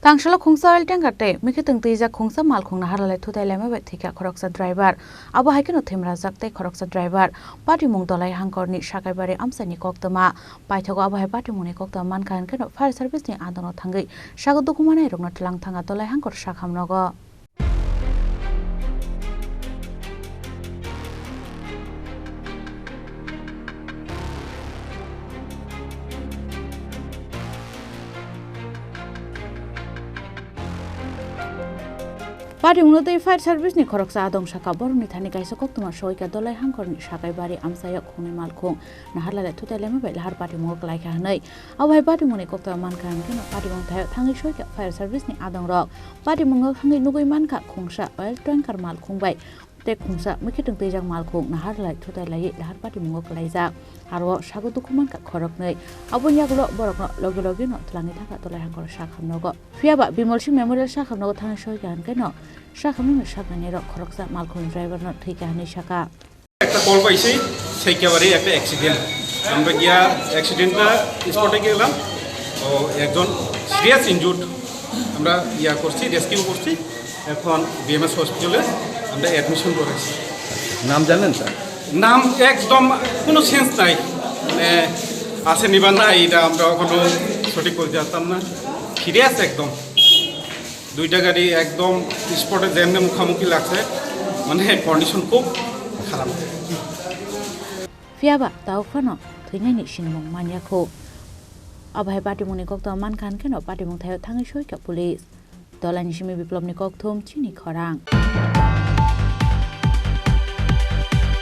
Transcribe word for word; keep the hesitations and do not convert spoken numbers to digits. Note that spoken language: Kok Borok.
Tangsalo khungsa oil tanker tei mikitwng twijak khungsa malkhung naharlai thutai laima bai thwikha khoroksa driver. Abo hai kheno thwimrajak tei khoroksa driver. Patimung Dolai Hangkorni Sakaibari amchaini koktwma. Paithago abo hai patimungni koktwma mankha hwnkhe no fire service ni adongo thangwi sago dukhumanai rokno twlang thanga Dolai Hangkor sakhamnogo. Patimungno tei fire service ni khoroksa adong saka borokni thani kaisa koktwma soika Dolai Hangkorni Sakaibari amchaio khungnwi malkhung naharlai thutai laima bai lahar patimungo kwlaikha hwnwi. Abo hai patimungni koktwma mankha hwnkhe no patimung thaio thangwi soika fire service ni adongrok. Patimungo thangwi nugwi mankha khungsa oil tanker malkhung bai tei khungsa mikitwng twijak malkhung naharlai thutai laiwi lahar patimungo kwlaijak. Aro sago dukhu mankha khoroknwi. Aboni yagulo borokno logi logi no twlangwi thangkha Dolai Hangkor sakhamnogo. Phiyaba Bimal Singh Memorial sakhamnogo thangwi soika hwnkhe no sakhamni saknainirok khoroksa malkhung driver no thwikha hwnwi saka. একটা কল পাইছি, সেইকাবারে একটা অ্যাক্সিডেন্ট। আমরা গিয়া অ্যাক্সিডেন্টটা স্পটে গেলাম। ও একজন সিরিয়াস ইনজুর্ড, আমরা ইয়া করছি, রেস্কিউ করছি। এখন বিএমএস হসপিটালে আমরা অ্যাডমিশন করেছি। নাম জানেন স্যার? নাম একদম কোনো সেন্স নাই, মানে আছে নি বা নাই, এটা আমরা এখনো সঠিক বলতে পারতাম না। সিরিয়াস একদম। দুইটা গাড়ি একদম স্পটে যেমনি মুখামুখি লাগছে, মানে কন্ডিশন খুব খারাপ। Phiyaba tao phano thwinaini sinimung manya kho. Abo hai patimungni koktwma mankha hwnkhe no patimung thaio thangwi soika police. Dolai ni simi Biplobni kokthum chini khorang.